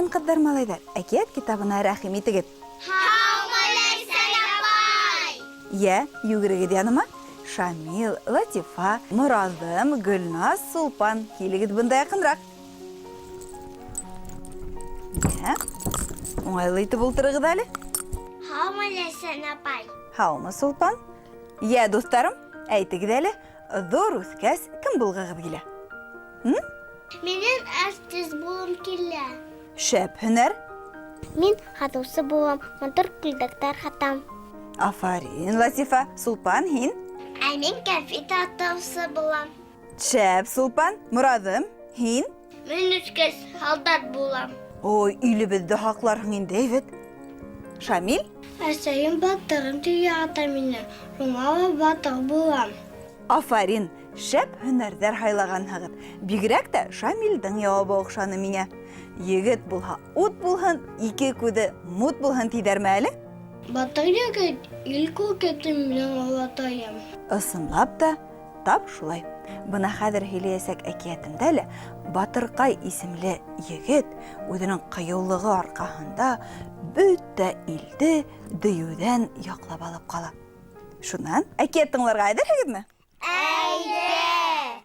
Афарин, ҡыҙҙар, малайҙар, әкиәт китабына рәхим итегеҙ. Һаумы, Ләйсән апай! Йә, йүгерегеҙ яныма. Шамил, Латифа, Моразым, Гөлназ, Сулпан, килегеҙ бында яҡынраҡ. Йә, уңайлы итеп ултырығыҙ әле. Һаумы, Ләйсән апай! Һаумы, Сулпан. Йә, дуҫтарым, әйтегеҙ әле, ҙур үҫкәс кем булғығыҙ килә? М? Минең артист булым килә. Шәп һөнәр. Мин һатыусы булам, матур күлдәктәр һатам. Афарин, Латифа. Сулпан, һин? Ә мин кәнфит һатыусы булам. Шәп, Сулпан. Морадым, һин? Мин үскәс һалдат булам. Ой, илебеҙҙе һаҡларһың инде, әйбәт. Шамил? Әсәйем батырым тип ярата мине, шуңа ла батыр булам. Афарин, шәп һөнәрҙәр һайлағанһығыҙ. Бигерәк тә Шамилдың яуабы оҡшаны миңә. Егет булһа ут булһын, ике күҙе мут булһын тиҙәрме әле? Батыр егет, ил күрке ти минең олатайым. Ысынлап та, тап шулай. Бына хәҙер һөйләйәсәк әкиәтемдә лә Батырҡай исемле егет үҙенең ҡыйыулығы арҡаһында бөтә илде дөйөүҙән яҡлап алып ҡала. Шунан әкиәт тыңларға әҙерһегеҙме? Әйҙә!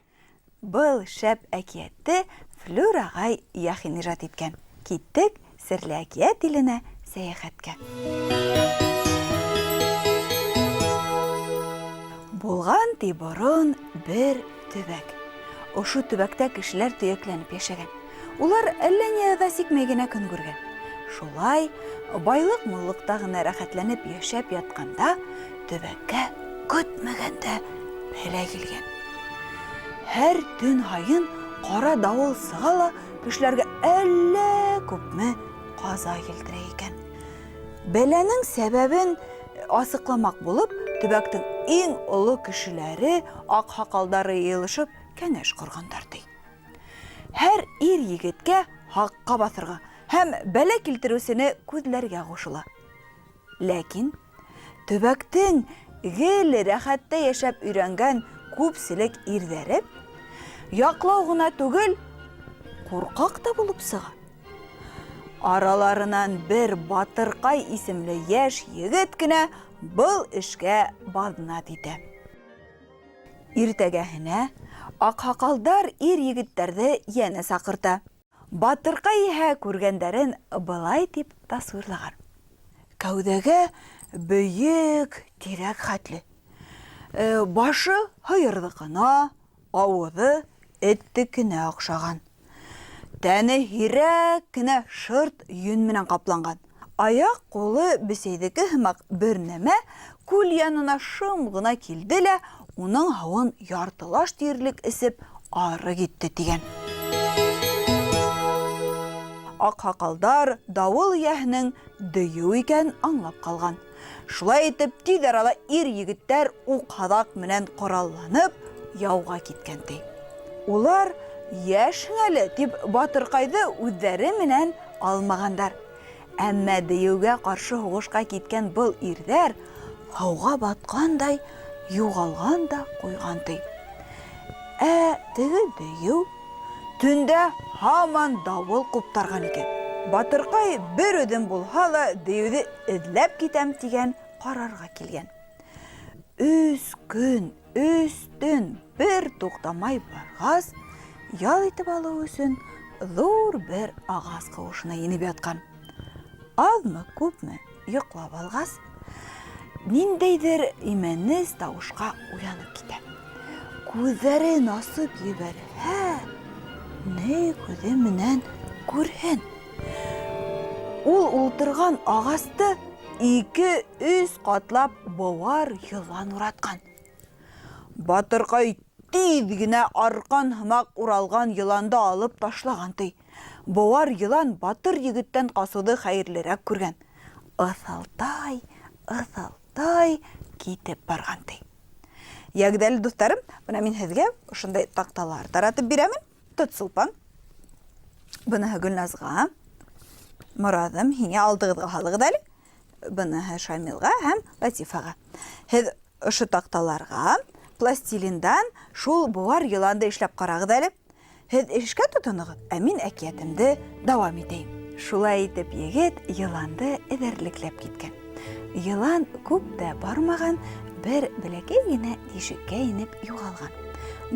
Был шәп әкиәтте Флүр ағай Яхин ижад иткән. Киттек серле әкиәт иленә сәйәхәткә. Булган ти борон бер төбәк. Ошо төбәктә кешеләр төйәкләнеп яшәгән. Улар әллә ни ыҙа сикмәй генә көн күргән. Шулай, байлык-муллыкта гына рәхәтләнеп яшәп ятҡанда, төбәккә көтмәгәндә бәлә килгән. Һәр төн һайын кара давыл сыға ла кешеләргә әллә күпме каза килтерә икән. Бәләнең сәбәбен асыҡламаҡ булып, төбәктең иң оло кешеләре, акһакалдары йыйылышып кәңәш корғандар ди. Һәр ир егеткә һакка баҫырға һәм бәлә килтереүсене күҙләргә ҡушыла. Ләкин төбәктең гел рәхәттә йәшәп өйрәнгән күпселек ирҙәре яҡлау ғына түгел, ҡурҡаҡ та булып сыға. Араларынан бер Батырҡай исемле йәш егет кенә был эшкә баҙнат итә. Иртәгәһенә аҡһаҡалдар ир-егеттәрҙе йәнә саҡырта. Батырҡай иһә күргәндәрен былай дип тасвирлаған. Кәүҙәгә бөйөк тирәк хәтле. Башы һыйырҙыҡына, ауыҙы эттекенә оҡшаған. Тәне һирәк кенә шырт йөн менән ҡапланған. Аяҡ-ҡулы бесәйҙеке һымаҡ бер нәмә күл янына шым ғына килде лә, уның һыуын яртылаш тиерлек эсеп, ары китте, тигән. Акһакалдар давыл ияһенең дөйөү икәнен аңлап ҡалған. Шулай итеп, тиҙ арала ир-егеттәр уҡ-һаҙаҡ менән ҡоралланып, яуға киткән, ти. Улар, Йәшһең әле, дип, батырҡайҙы үҙҙәре менән алмағандар. Әмма дейеүгә каршы һуғышка киткән был ирҙәр һыуға батҡандай юғалған да ҡуйған ти. Ә теге дейеү төндә һаман давыл ҡуптарған икән. Батырҡай бер үҙем булһа ла дейеүҙе эҙләп китәм тигән ҡарарға килгән. Өс көн, өс төн бер туҡтамай барғас, ял итеп алыу өсөн ҙур бер ағас ҡыуышына инеп ятҡан. Аҙмы-күпме йоҡлап алғас, ниндәйҙер имәнес тауышҡа уянып китә. Күҙҙәрен асып ебәрһә, ни күҙе менән күрһен. Ул ултырған ағасты ике-өс ҡатлап быуар йылан уратҡан. Батырҡай тиҙ генә арҡан һымаҡ уралған йыланды алып ташлаған, ти. Быуар йылан батыр егеттән ҡасыуҙы хәйерлерәк күргән. Ыҫылтай, ыҫылтай китеп барған, ти. Йәгеҙ әле, дуҫтарым, бына мин һеҙгә ошондай таҡталар таратып бирәмен. Тот, Сулпан. Быныһы Гөлназға. Мораҙым, һиңә алдығыҙға һалығыҙ әле. Быныһы Шамилға һәм Латифаға. Һеҙ ошо таҡталарға пластилиндан шул быуар йыланды эшләп ҡарағыҙ әле. Һеҙ эшкә тотоноғоҙ, ә мин әкиәтемде дауам итәйем. Шулай итеп егет йыланды эҙәрлекләп киткән. Йылан күп тә бармаған, бер бәләкәй генә тишеккә инеп юғалған.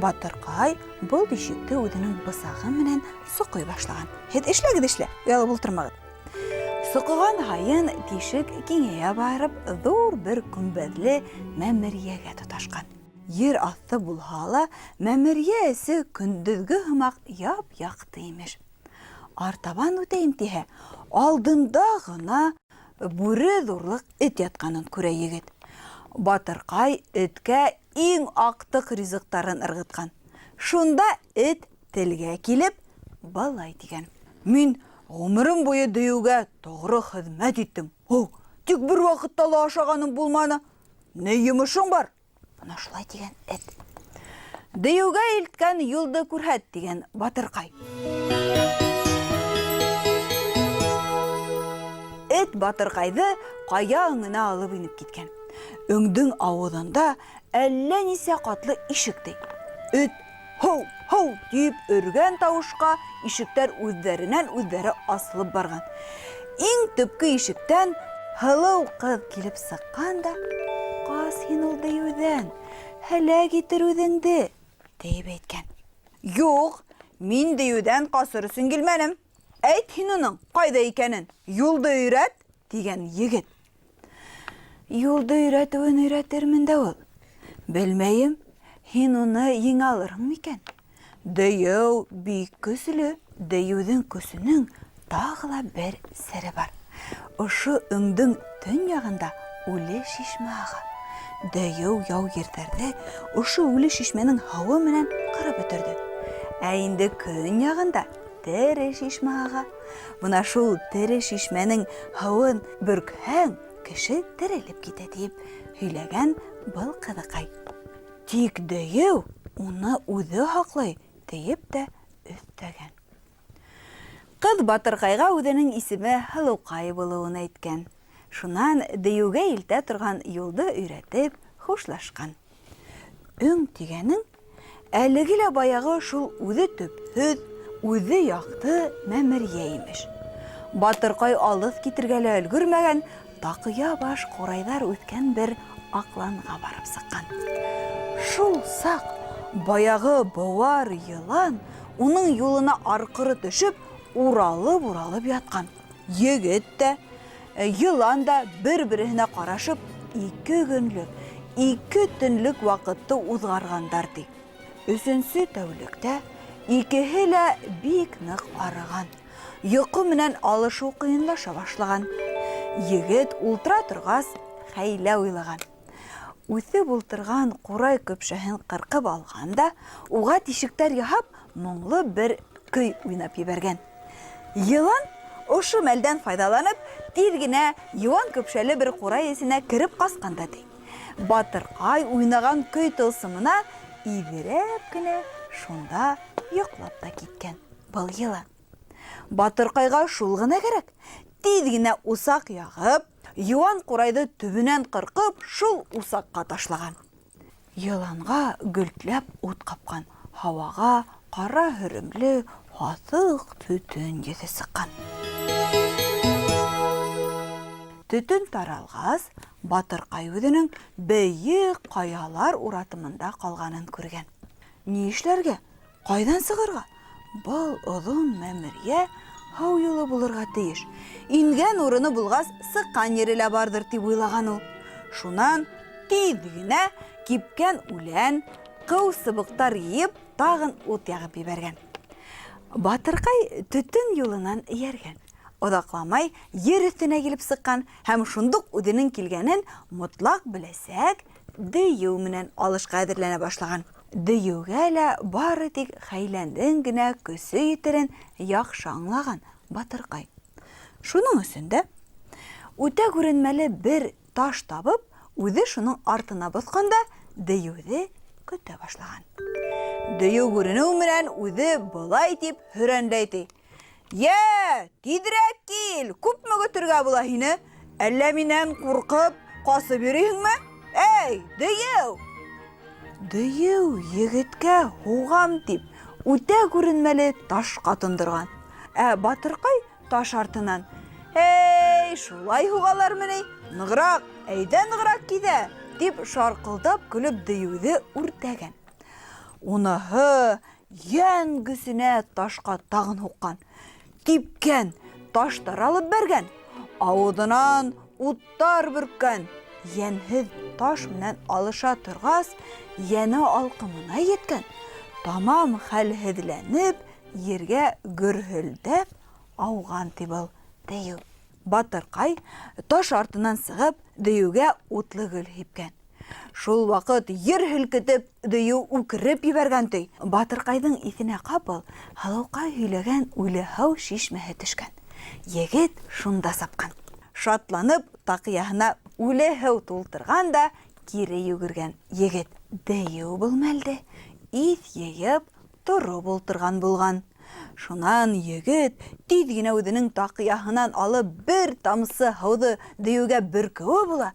Батырҡай был тишекте үҙенең бысағы менән соҡый башлаган. Һеҙ эшләгеҙ эшлә, оялып ултырмағыҙ. Соҡоған һайын тишек киңәйә барып, ҙур бер көмбәҙле мәмерйәгә тоташҡан. Ер аҫты булһа ла, мәмерйә эсе көндөҙгө һымаҡ яп-яҡты имеш. Артабан үтәйем тиһә, алдында ғына бүре ҙурлыҡ эт ятҡанын күрә егет. Батырҡай эткә иң аҡтыҡ ризыҡтарын ырғытҡан. Шунда эт телгә килеп, былай тигән. Мин ғүмерем буйы дейеүгә тоғро хеҙмәт иттем. Һо, тик бер ваҡытта ла ашағаным булманы. Ни йомошоң бар? Бына шулай тигән эт. Дейеүгә илткән юлды күрһәт, тигән Батырҡай. Эт Батырҡайҙы ҡая өңөнә алып инеп киткән. Өңдөң ауыҙында әллә нисә ҡатлы ишек ти. Эт Һоу! Һоу! диеп өргән тавышка ишектәр үҙҙәренән-үҙҙәре асылып барган. Иң төпке ишектән һылыу кыз килеп сыккан да, Кас һин ул диюдән, һәләк итер үзеңде, диеп әйткән. Юк, мин диюдән касыр өчен килмәнем. Әйт һин уның кайда икәнен, юлды өйрәт, дигән егет. Юлды өйрәтүен өйрәтермен дә ул. Белмәйем, һин уны еңә алырһың микән? Дейеү бик көслө. Дейеүҙең көсөнөң тағы ла бер сере бар. Ошо өңдөң төньяғында үле шишмә аға. Дейеү яугирҙәрҙе ошо үле шишмәнең һыуы менән ҡырып бөтөрҙө. Ә инде көньяғында тере шишмә аға. Бына шул тере шишмәнең һыуын бөркһәң, кеше терелеп китә, дип һөйләгән был ҡыҙыҡай. Тик дейеү уны үҙе һаҡлай, диеп тә өҫтәгән. Ҡыҙ Батырҡайға үҙенең исеме Һылыуҡай булыуын әйткән. Шунан дейеүгә илтә торған юлды өйрәтеп, хушлашҡан. Өң тигәнең Әлеге лә баяғы шул үҙе төпһөҙ, үҙе яҡты мәмерйә имеш. Батырҡай алыҫ китергә лә өлгөрмәгән, таҡыя баш ҡурайҙар үҫкән бер аҡланға барып сыҡҡан. Шул саҡ баяғы быуар йылан уның юлына арҡыры төшөп, уралып-уралып ятҡан. Егет тә, йылан да бер-береһенә ҡарашып, ике көнлөк, ике төнлөк ваҡытты уҙғарғандар, ти. Өсөнсө тәүлектә икеһе лә бик ныҡ арыған. Йоҡо менән алышыу ҡыйынлаша башлаған. Егет ултыра торғас, хәйлә уйлаған. Үҫеп ултырған ҡурай көпшәһен ҡырҡып алған да, уға тишектәр яһап, моңло бер көй уйнап ебәргән. Йылан, ошо мәлдән файҙаланып, тиҙ генә йыуан көпшәле бер ҡурай эсенә кереп ҡасҡан да, ти. Батырҡай уйнаған көй тылсымына иҙерәп кенә шунда йоҡлап та киткән был йылан. Батырҡайға шул ғына кәрәк. Тиҙ генә усаҡ яғып, юан ҡурайҙы төбөнән ҡырҡып, шул усаҡҡа ташлаған. Йыланға гөлтләп ут ҡапҡан, һауаға ҡара һөрөмлө һаҫыҡ төтөн еҫе сыҡҡан. Төтөн таралғас, Батырҡай үҙенең бейек ҡаялар уратымында ҡалғанын күргән. Ни эшләргә? Ҡайҙан сығырға? Был оҙон мәмерйә һыу юлы булырға тейеш. Ингән урыны булғас, сыҡҡан ере лә барҙыр, тип уйлаған ул. Шунан тиҙ генә кипкән үлән, ҡыу сыбыҡтар йыйып, тағын ут яғып ебәргән. Батырҡай төтөн юлынан эйәргән. Оҙаҡламай ер өҫтөнә килеп сыҡҡан һәм шундуҡ үҙенең килгәнен мотлаҡ беләсәк дейеү менән алышҡа әҙерләнә башлаган. Дейеүгә лә бары тик хәйләнең генә көсө етерен яҡшы аңлаған Батырҡай. Шуның өсөн дә үтә күренмәле бер таш табып, үҙе шуның артына боҫҡан да дейеүҙе көтә башлаган. Дейеү күренеү менән үҙе былай тип һөрәнләй ти. Йә, тиҙерәк кил, күпме көтөргә була һине? Әллә минән ҡурҡып, ҡасып йөрөйһөңмө? Эй, дейеү! Дейеү егеткә һуғам дип, үтә күренмәле ташҡа тондорған. Ә Батырҡай таш артынан. Эй, шулай һуғалармы ни? Нығыраҡ, әйҙә нығыраҡ киҙә, тип шарҡылдап көлөп дейеүҙе үртәгән. Уныһы йән көсөнә ташҡа тағын һуҡҡан. Типкән, таштар алып бәргән, ауыҙынан уттар бөрккән. Йәнһеҙ таш менән алыша торғас, йәне алҡымына еткән. Тамам хәлһеҙләнеп, ергә гөрһөлдәп ауған ти был дейеү. Батырҡай таш артынан сығып, дейеүгә утлы гөл һипкән. Шул ваҡыт ер һелкетеп, дейеү үкереп ебәргән ти. Батырҡайҙың иҫенә ҡапыл Һылыуҡай һөйләгән үле һыу шишмәһе төшкән. Егет шунда сапҡан. Шатланып, таҡыяһына үле һыу тултырған да кире йүгергән. Егет дейеү был мәлде иҫ йыйып тороп ултырған булған. Шунан егет тиҙ генә үҙенең таҡыяһынан алып бер тамсы һыуҙы дейеүгә бөркөүе була,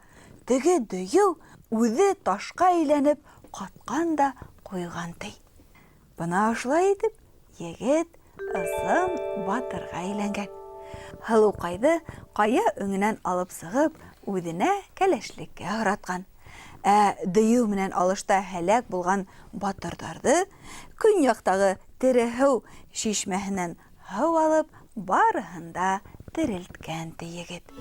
теге дейеү үҙе ташҡа әйләнеп ҡатҡан да ҡуйған ти. Бына ошолай итеп егет ысын батырға әйләнгән. Һылыуҡайҙы ҡая өңөнән алып сығып, үҙенә кәләшлеккә һоратҡан. Ә дейеү менән алышта һәләк булған батырҙарҙы көньяҡтағы тере һыу шишмәһенән һыу алып, барыһын да терелткән ти егет.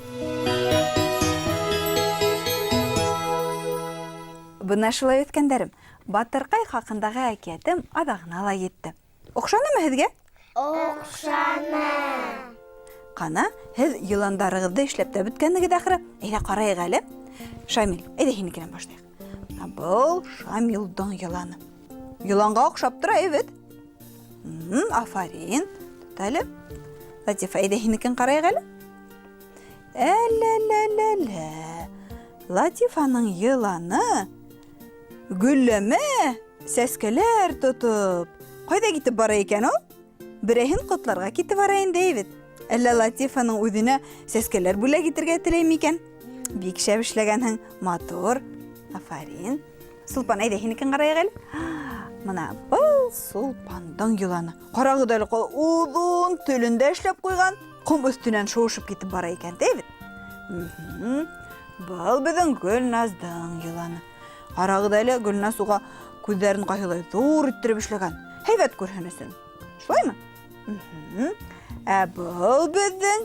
Бына шулай үҫкәндәрем, Батырҡай хаҡындағы әкиәтем аҙағына ла етте. Оҡшанымы һеҙгә? Оҡшаны. Ҡана, һеҙ йыландарығыҙҙы эшләп тә бөткәнегеҙ ахыры. Әйҙә ҡарайыҡ әле. Шамил, әйҙә һинекенән башлайыҡ. Ә был Шамилдың йыланы. Йыланға оҡшап тора, әйбәт. Афарин. Тот әле. Латифа, әйҙә һинекен ҡарайыҡ әле. Әлә-лә-лә-лә. Латифаның йыланы гөлләмә сәскәләр тотоп, ҡайҙа китеп бара икән ул? Берәйһен ҡотларға китеп бара инде бит. Әллә Латифаның үҙенә сәскәләр бүләк итергә теләй микән? Бик шәп эшләгәнһең, матур. Афарин. Сулпан, әйҙә һинекен ҡарайыҡ әле. Мына был Сулпандың йыланы. Ҡарағыҙ әле, оҙон телен дә эшләп ҡуйған. Ҡом өҫтөнән шыуышып китеп бара икән, ти бит. Был беҙҙең Гөлназдың йыланы. Ҡарағыҙ әле, Гөлназ уға күҙҙәрен ҡайһылай ҙур иттереп эшләгән. Һәйбәт күрһен өсөн. Шулаймы? Ә был беҙҙең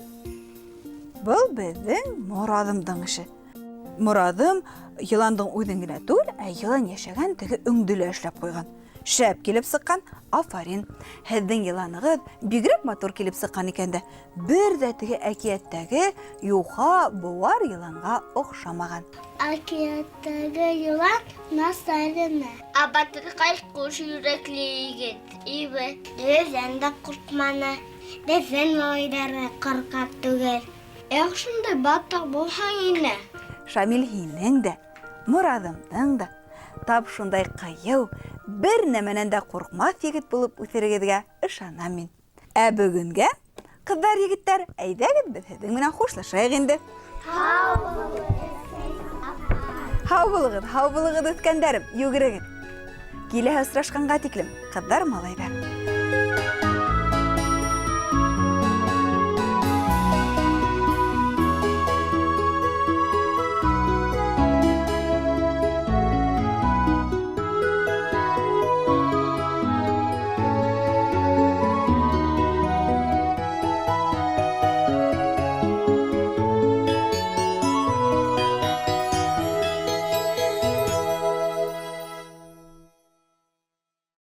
был беҙҙең Морадымдың эше. Морадым йыландың үҙен генә түгел, ә йылан йәшәгән теге өңдө лә эшләп ҡуйған. Шәп килеп сыҡҡан, афарин. Һеҙҙең йыланығыҙ бигерәк матур килеп сыҡҡан икән дә, бер ҙә теге әкиәттәге юха быуар йыланға оҡшамаған. Әкиәттәге йылан насар ине. Ә Батырҡай ҡош йөрәкле егет ине. Дөйәҙән дә ҡурҡманы. Беҙҙең малайҙар ҙа ҡурҡаҡ түгел. Эх, шундай батыр булһаң ине. Шамил, һинең дә, Морадымдың да тап шундай ҡыйыу, бер нәмәнән дә ҡурҡмаҫ егет булып үҫерегеҙгә ышанам мин. Ә бөгөнгә, ҡыҙҙар, егеттәр, әйҙәгеҙ беҙ һеҙҙең менән хушлашайыҡ инде. Һау булығыҙ, Һау булығыҙ, һау булығыҙ, үҫкәндәрем, йүгерегеҙ. Киләһе осрашҡанға тиклем, ҡыҙҙар, малайҙар.